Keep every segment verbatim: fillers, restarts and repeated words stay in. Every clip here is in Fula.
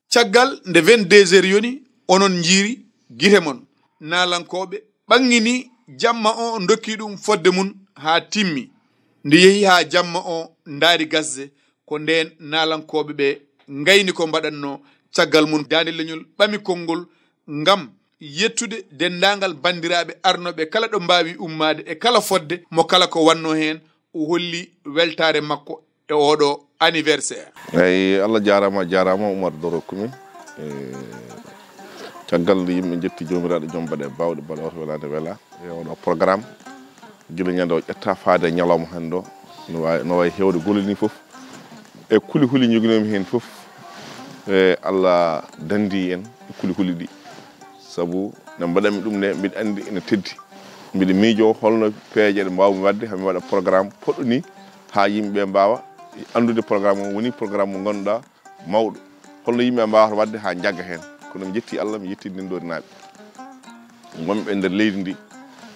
Caggal nde vingt-deux heures yoni, onon njiiri gite mon, naalankooɓe ɓanngini jamma o, ndokki ɗum fodde mum haa timmi. Nde yehi haa jamma o ndaari gasde, ko ndeen naalankooɓe ɓe ngayni ko mbaɗatnoo. Caggal mum, Daande Leñol ɓami konngol ngam yettude denndaangal banndiraaɓe arnooɓe kala ɗo mbaawi ummaade e kala fodde, mo kala ko wannoo heen, o holli weltaare makko e oɗo anniversaire. Eyi, Allah jaaraama, jaaraama Oumar Doro Kumi. E, caggal nde yimɓe njetti Joomiraaɗo joom baɗe baawɗe, baɗe oto welaande wela e oɗo programme. Gila ñande o ƴetta faade e ñalawma hannde o, no waawi, no waawi heewde golle ni fof. E kuli huli njoginoomi heen fof, e Allah danndi en e kuli huli ɗi. Sabu nde mbaɗanmi ɗum nde, mbiɗa anndi ene teddi. Mbiɗa miijoo holno peeje ɗe mbaawmi waɗde, haa mi waɗa programme poɗɗo ni, haa yimɓe ɓe mbaawa anndude programme o woni programme mo ngannduɗaa mawɗo. Holno yimɓe ɓe mbaawata waɗde haa njagga heen. Kono mi yetti Allah, mi yetti ndenndorinaaɓe. Wonɓe e nder leydi ndi,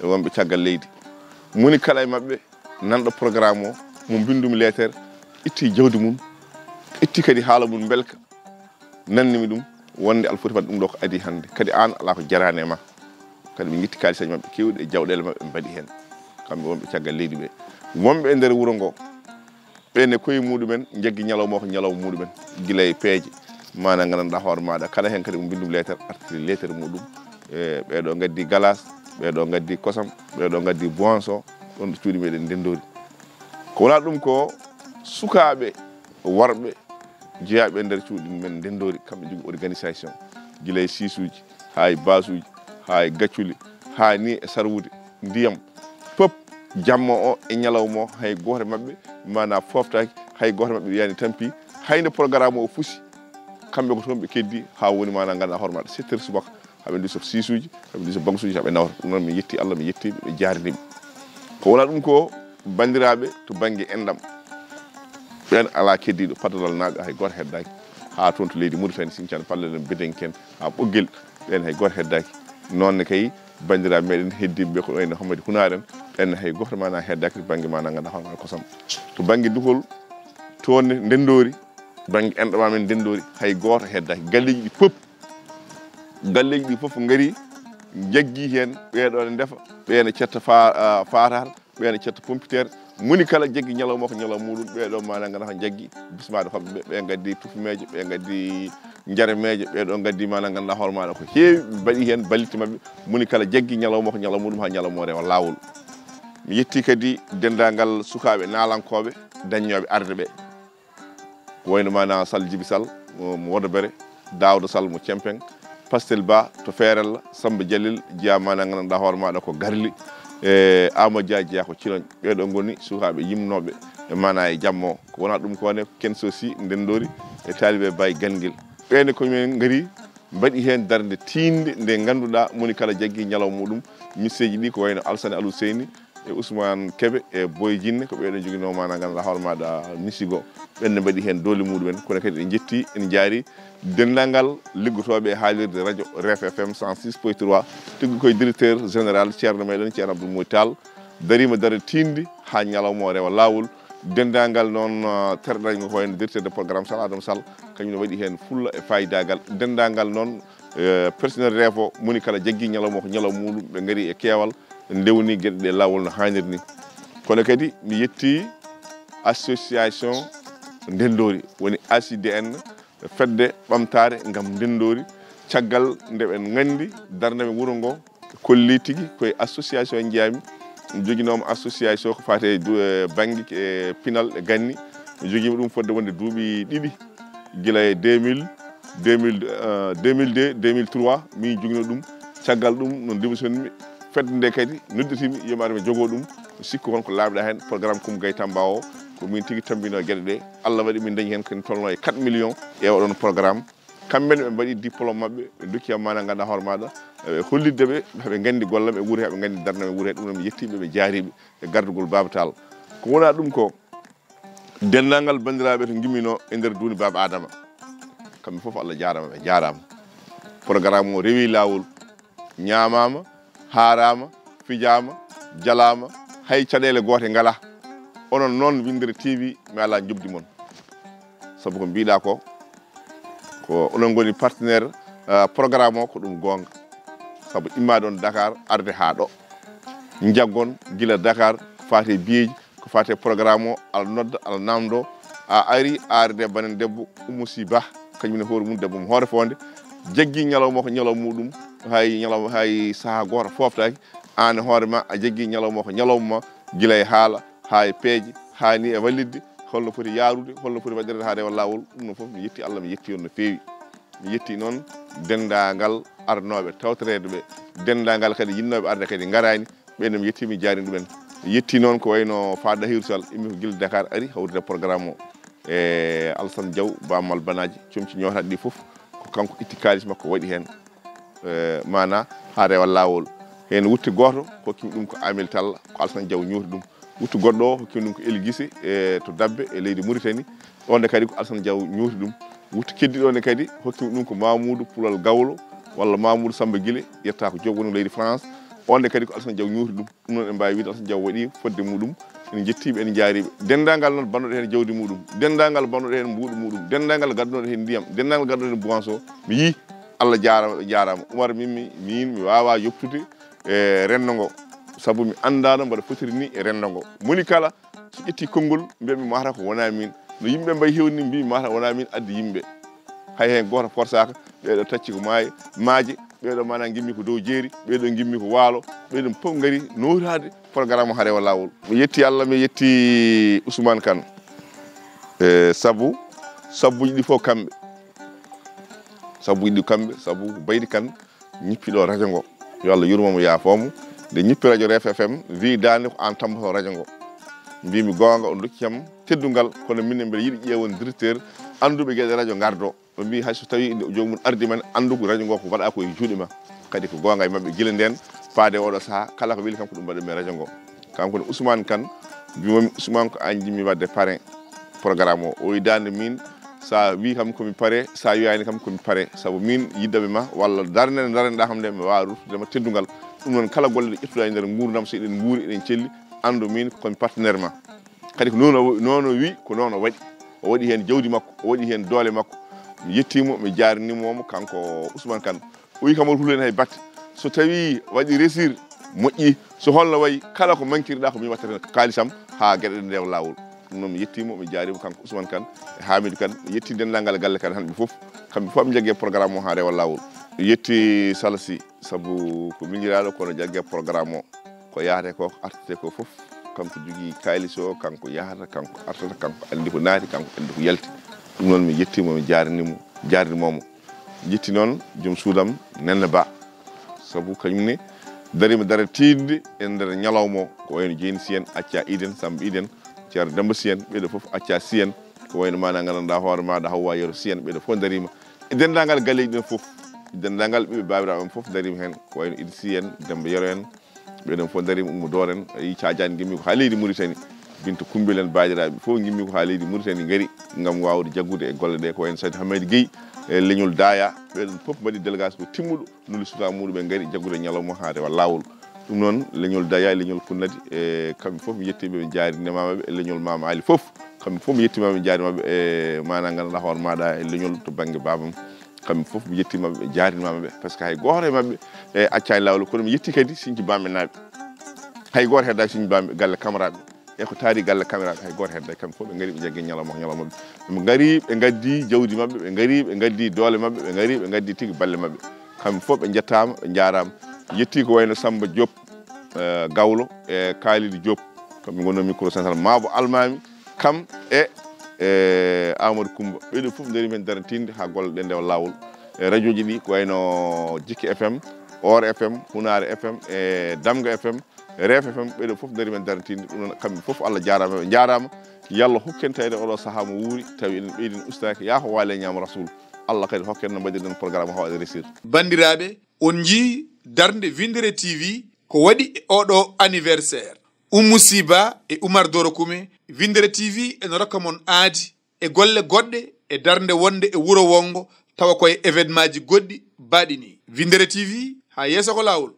e wonɓe caggal leydi. Moni kala e maɓɓe, nanɗo programme o, mo mbinndumi leetere, itti jawdi mum, itti kadi haala mum mbelka, nanni mi ɗum, wonde aɗa foti waɗde ɗum ɗo ko adii hannde. Kadi aan alaa ko jaraani e ma. Kadi ɓe ngitti kaalisaji maɓɓe keewɗi e jawɗeele maɓɓe ɓe mbaɗi heen. Kamɓe wonɓe caggal leydi ɓe. Wonɓe e nder wuro ngo, ɓe ne koye muɗumen njaggi ñalawma o ko ñalawma muɗumen. Gila e peeje, maanaam nganndanɗaa hoore maaɗa, kala heen kadi mo mbinndumi leetere, artiri leetere muɗum. E ɓee ɗo ngaddi galas, ɓee ɗo ngaddi kosam, ɓee ɗo ngaddi boisson, ɗon ɗo cuuɗi meɗen ndenndoori. Ko wonaa ɗum ko sukaaɓe worɓe jeyaaɓe e nder cuuɗi men ndenndoori, kamɓe njogi organisation, gila e siisuuji, haa e baasuuji, haa e gacculi, haa ni e sarwude ndiyam. Pop, jamma o e ñalawma o, hay gooto e maɓɓe, maanaa, fooftaaki, hay gooto e maɓɓe wiyaani tampi, hay nde programme o fusi, kamɓe ko toon ɓe keddi, haa woni, maanaa, nganndanɗaa hoore maaɗa, sept heures subaka, haa ɓe ndusa siisuuji, haa ɓe ndusa bagsuuji, haa ɓe nawta. Ɗum noon, mi yetti Allah, mi yetti ɓe, mi jaarni ɓe. Ko wonaa ɗum ko banndiraaɓe to bannge enɗam. Ɓeen alaa keddiiɗo, Padalal naaɓe, hay gooto heddaaki. Haa toon to leydi Mauritanie, Sinthiane, Palalen, Bedenken, haa Ɓoggel, ɓeen hay gooto heddaaki. Noon ne kay, banndiraaɓe meɗen heddiiɓe ɓe ko wayno Hammadi Hunaar en, ɓeen hay gooto maanaa heddaaki to bannge maanaa nganndanɗaa hoore maaɗa kosam. To bannge duhol, toon ne ndenndoori, bannge enɗam amen ndenndoori, hay gooto heddaaki. Galleeji ɗi pop, galleeji ɗi fof ngari, njaggi heen, ɓee ɗoo ne ndefa, ɓee ne cetta fa-, a, faataata, ɓee ne cetta pompiteer. Moni kala jaggi ñalawma o ko ñalawma muɗum, ɓee ɗoo maanaa nganndanɗaa ko njaggi bismaaɗo hoɓɓe ɓe, ɓe ngaddi tufumeeje, ɓe ngaddi njaremeeje, ɓee ɗoo ngaddi maanaa nganndanɗaa hoore maaɗa ko heewi, ɓe mbaɗi heen ballitte maɓɓe. Moni kala jaggi ñalawma o ko ñalawma muɗum haa ñalawma o rewa laawol. Mi yetti kadi denndaangal sukaaɓe naalankooɓe daññooɓe arde ɓe. Ko wayno maanaa Sall Jibi Sall mo, mo Wodobere, Daawda Sall mo Cempeŋ, Pastel Ba to Feerella, Samba Jalil, jeyaa maanaa nganndanɗaa hoore maaɗa ko Garli, e Amadou Dia, jeyaa ko Ciloñ. Ɓee ɗoo ngoni sukaaɓe yimnooɓe e maanaa e jamma o. Ko wonaa ɗum ko ne, Kenso Sy, Ndenndoori, e taalibe Baye Gangel. Ɓee ne ko men ngari, mbaɗi heen darnde tiiɗnde nde ngannduɗaa moni kala jaggi ñalawma muɗum. Miseeji ɗi ko wayno Alsane Alu Seyni, e Ousmane Kebe e Boy Jinne, ko ɓee ɗoo njoginoo maanaa nganndanɗaa hoore maaɗa misigo. Ɓeen ne mbaɗi heen doole muɗumen, kono kadi en njetti, en njaari denndaangal liggotooɓe e haalirde radio Ref F M cent six point trois, tigi koye directeur général Ceerno meɗen, Ceerno Abdoul Mouy Tall, dariima darnde tiiɗnde haa ñalawma o rewa laawol. Denndaangal noon, ah, terɗe ngo ko wayno directeur de programme Sall Adama Sall, kañum ne waɗi heen fulla e faayidagal. Denndaangal noon, eh, personnel Ref o, moni kala jaggi ñalawma o ko ñalawma muɗum, ɓe ngari e keewal, ndewni geɗe ɗe laawol no haaniri ni. Kono kadi mi yetti association Ndenndoori, woni A C D N, fedde ɓamtaare ngam Ndenndoori, caggal nde ɓe nganndi darnde wuro ngo, kolli tigi koye association njiyami, joginooma association ko faati e du-, e bannge, e pinal e ganni. Mi jogiima ɗum fodde wonde duuɓi ɗiɗi, gila e deux mille, deux mille, euh, deux mille deux, deux mille trois, min joginoo ɗum. Caggal ɗum, noon démissionne mi. Fedde nde kadi nodditiimi, yo mi ar mi jogoo ɗum. Mi sikku won ko laaɓɗaa heen, programme Coumba Gaye Tamba o, ko min tigi tambinoo geɗe ɗe. Allah waɗi min ndañi heen ko tolnoo e quatre millions e oɗon programme. Kamɓe ne ɓe mbaɗi diplôme maɓɓe, ɓe ndokki am maanaa nganndanɗaa hoore maaɗa, ɓe hollitde ɓe, ɓe nganndi golle am e wuuri, ɓe nganndi darnde am e wuuri, ɗum noon mi yettii ɓe, ɓe njaarii ɓe e gardagol Baaba Taal. Ko wonaa ɗum ko, denndaangal banndiraaɓe to ngimminoo e nder duundi Baaba Aadama, kamɓe fof Allah jaaraama, ɓe njaaraama. Programme o rewii laawol, ñaamaama, haaraama, fijaama, jalaama, hay caɗeele goote ngalaa. Onon noon, Winndere T V, mi alaa njoɓdi mon. Sabu ko mbiɗa ko, ko onon ngoni partenaire, ah, programme o, ko ɗum goonga. Sabu immaade on Dakar, arde haa ɗo. Njaggon gila Dakar, ko faati e biyeeji, ko faati e programme o, ala nodda, ala namdo. A ari, a arde banen debbo Oumou Sy Ba, kañum ne hoore mum, debbo mo hoore fonde. Jaggi ñalawma ko ñalawma muɗum, hay ñalawma, hay saha gooto foftaki. Aan e hoore ma, a jaggi ñalawma ko ñalawma ma, gila e haala, haa e peeje, haa ni e wallitde, holno foti yaarude, holno foti waɗirde haa rewa laawol. Ɗum ɗon fof mi yetti Allah, mi yetti on no feewi. Mi yetti noon denndaangal arnooɓe tawtoreede ɓe, denndaangal kadi yinnooɓe arde kadi ngaraani, ɓe ne mi yetti, mi jaarni ɗumen. Mi yetti noon ko wayno Fa Dahirou Sall, immi ko gila Dakar ari hawrita programme o. E Alassane Diaw, Ba Malbanaji, comci ñootaɗi ɗi fof, ko kanko itti kaalis makko waɗi heen, e, maana haa rewa laawol. Heen wutte gooto, hokkimi ɗum ko Amel Talla, ko Alassane Diaw ñooti ɗum. Wutte goɗɗo o, hokkimi ɗum ko Eli Gise, e, to Dabbe, e leydi Mauritanie. Ɗon ne kadi ko Alassane Diaw ñooti ɗum. Wutte keddiiɗo ne kadi, hokkimi ɗum ko Mamoudou Poulal Gawlo, walla Mamoudou Samba Guilé, yetta ko Diop woni leydi France. On ne kadi ko Alassane Diaw ñooti ɗum. Ɗum noon en mbaawi wiide Alassane Diaw waɗi fodde muɗum. En njettii ɓe, en njaari ɓe. Denndaangal noon bannooɗo heen jawdi muɗum, denndaangal bannooɗo heen mbuuɗi muɗum, denndaangal gaddanooɗo heen ndiyam, denndaangal gaddanooɗo heen boisson, mi yii Allah jaaraama, ɓe njaaraama. Umar, min mi, miin mi waawaa yoptude e renndo ngo, sabu mi anndaano mbaɗa fotiri ni e renndo ngo. Moni kala, so ƴetti konngol, mbiyatmi mataw ko wonaa miin. No yimɓe mbayi heewde ni, mbiymi mataw wonaa miin addi yimɓe. Hay heen gooto forsaaka, ɓeeɗo tacci ko maaye, maaje, ɓeeɗo maanaam ngimmi ko dow jeeri, ɓeeɗo ngimmi ko waalo, ɓeeɗo fof ngari nootaade programme o haa rewa laawol. Mi yetti Allah, mi yetti Ousmane Kane. E sabu, sabuuji ɗi fof kamɓe. Sabuuji ɗi kamɓe, sabu Baydi Kane ñippi ɗo radio ngo. Yo Allah yurmo mo, yaafo mo. Nde ñippi radio Ref F M, wi daande ko aan tamboto radio ngo. Mbimi goonga, o dokki kam teddungal, kono min mbeɗa yiɗi ƴeewon directeur annduɓe geɗe radio ngardo. Ɓe mbi hay so tawi joomum ardi man, anndu ko radio ngo ko waɗa ko e juuɗe ma. Kadi ko goonga e maɓɓe gila nden, faade oɗo saha, kala ko weli kam ko ɗum mbaɗanmi radio ngo. Kanko ne Ousmane Kane, mbimomi Ousmane ko aan jinmi wadde parrain programme o. O wi daande min, sa wi kam komi pare, sa wiyani kam komi pare. Sabu min yiddaɓe ma, walla darnde nde daranɗa kam nde, mi wawa ruttudema teddungal. Ɗum noon kala golle ɗe ƴettuɗa e nder nguurdam, so eɗen nguuri, eɗen celli, anndu min komi partenaire ma. Kadi ko noon o, noon o wi, ko noon o waɗi. O waɗi heen jawdi makko, o waɗi heen doole makko. Mi yettii mo, mi jaarnii mo, kanko Ousmane Kane. O wi kam, o hulani hay batte. So tawii waɗi resir, moƴƴi. So holno wayi, kala ko mankirɗa ko mi wattata kaalisam haa geɗe ɗe ndewa laawol. Ɗum noon mi yettii mo, mi jaarnii mo kanko Ousmane Kane e Hamidou Kane. Mi yettii denndaangal galle Kane hannde fof. Kamɓe fof ɓe njagge programme o haa rewa laawol. Mi yettii Sala Sy, sabu ko miñiraaɗo kono jagge programme o. Ko yahate ko, ko artete ko fof, kanko jogii kaalis o, kanko yahata, kanko artata, kanko anndi ko naati, kanko anndi ko yalti. Ɗum noon mi yettii mo, mi jaarnii mo, jaarnii mo. Mi yetti noon joom suudam, Nenne Ba. Sabu kañum ne dariima dara tiiɗnde e nder ñalawma o, ko wayno Jeeni Siyeen, Acca Iden, Samba Iden, Ceerno Demba Siyeen, ɓeeɗo fof Acca Siyeen, ko wayno maana nganndanɗaa hoore maaɗa Hawwa Yero Siyeen, ɓeeɗo fof dariima. E denndaangal galleeji ɗen fof, denndaangal ɓiɓɓe baabiraaɓe am fof dariima heen, ko wayno Idi Siyeen, Demba Yero en, ɓeɗon fof dariima, Ummu Door en, a yii Caajaani ngimmi ko haa leydi Mauritanie. Binta Kumbel en, baajiraaɓe fof ngimmi ko haa leydi Mauritanie ngari ngam waawde jaggude e golle ɗe, ko wayno Sadio Hammaydi Guèye e leñol Daya. Ɓeɗon fof mbaɗi délégation ko timmuɗo, nuli suka muɗum ɓe ngari jaggude ñalawma haa rewa laawol. Ɗum noon leñol Daya e leñol Kunnadi e kamɓe fof mi yettiiɓe, mi jaarnii maamaɓe e leñol Maama Ali fof. Kamɓe fof mi yettiima, mi jaarnii maɓɓe e maana nganndanɗaa hoore maaɗa e leñol to bannge baabam. Kamɓe fof mi yettiima ɓe, jaarniima ɓe, parce que hay gooto e maɓɓe e accaani laawol, kono mi yetti kadi Sinji Bamɓe naaɓe. Hay gooto heddaaki Sinji Bamɓe galle Kamraaɓe. E ko taari galle Kamraaɓe, hay gooto heddaaki. Kamɓe fof ɓe ngari, ɓe njaggi ñalawma, ñalawma ɓe. Ɓe ngari, ɓe ngaddi jawdi maɓɓe, ɓe ngari, ɓe ngaddi doole maɓɓe, ɓe ngari, ɓe ngaddi tigi balle maɓɓe. Kamɓe fof ɓe njettaama, ɓe njaaraama. Yetti ko wayno Samba Diop, eh, Gawlo e Kalidou Diop. Kamɓe ngoni micro central Mabo Almami. Kam e, e Amadou Coumba. Ɓeɗo fof ndari men darantinde haa golle ɗe ndewa laawol. E radio ji ɗi ko wayno Jikki F M, Or F M, Hunaare F M, e Damga F M, Ref F M, ɓeɗo fof ndari men darantinde. Ɗum noon kamɓe fof Allah jaaraama, ɓe njaaraama. Yo Allah hokku en tawde oɗo sahaa mo wuuri, tawi eɗen ɓeydi en ustaaki, yaa ko waale ñaama Rasul. Allah kadi hokku en no mbaɗirɗen programme o hawaade resir. Banndiraaɓe, on njii darnde Winndere T V ko waɗi e oɗo anniversaire. Oumou Sy Ba e Oumar Doro Koumé, Winndere T V ene rokka mon aadi e golle goɗɗe e darnde wonde e wuro wonngo, tawa ko e événement ji goɗɗi baaɗi nii. Winndere T V, haa yeeso ko laawol.